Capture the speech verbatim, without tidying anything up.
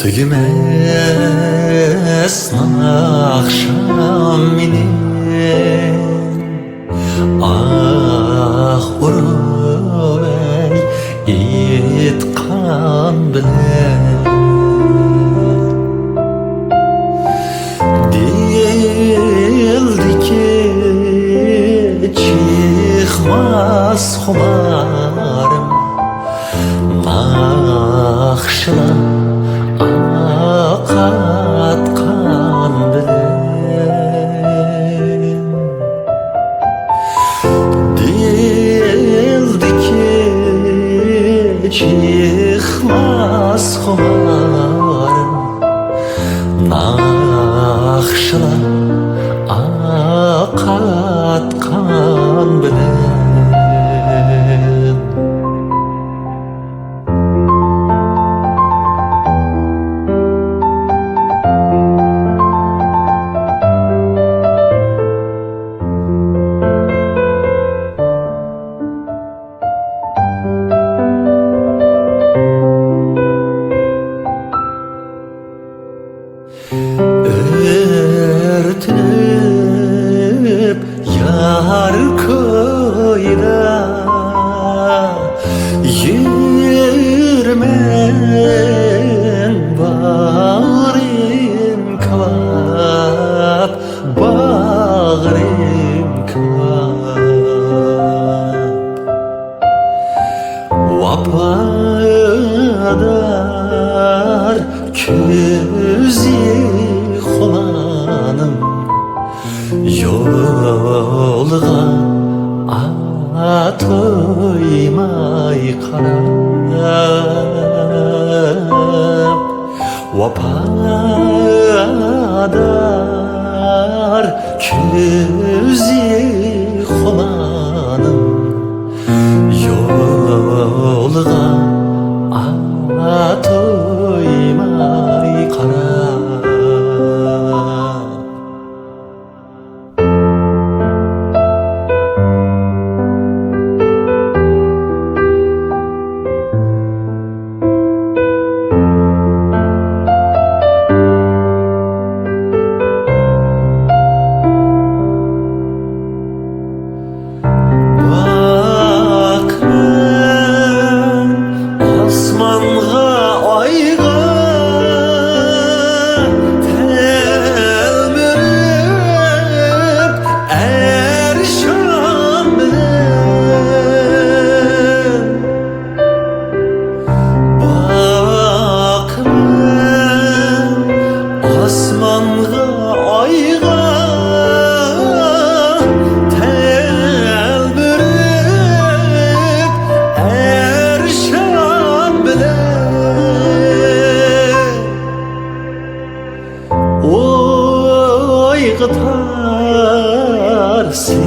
تۈگىمەس ناخشام مېنىڭ، ئاھ ئۇرۇپ ئېيتقان بىلەن. دىلدىكى چىقماس خۇمارىم، ناخشىلار ئاقاتقان بىلەن. دىلدىكى چىقماس خۇمارىم، ناخشىلار ئاقاتقان بىلەن. ئۆرتىنىپ يار كويىدا يۈرىمەن، باغرىم كاۋاپ، باغرىم كاۋاپ. ۋاپادار كۆزى خۇمارىم، يولغا تويماي قاراپ. ۋاپادار كۆزى خۇمارىم، يولغا تويماي قاراپ. باقىمەن ئاسمانغا، ئايغا، تەلمۈرۈپ ئەرشان بىلەن. باقىمەن ئاسمانغا، ئايغا، تەلمۈرۈپ ئەرشان بىلەن. ئويغا تارسىز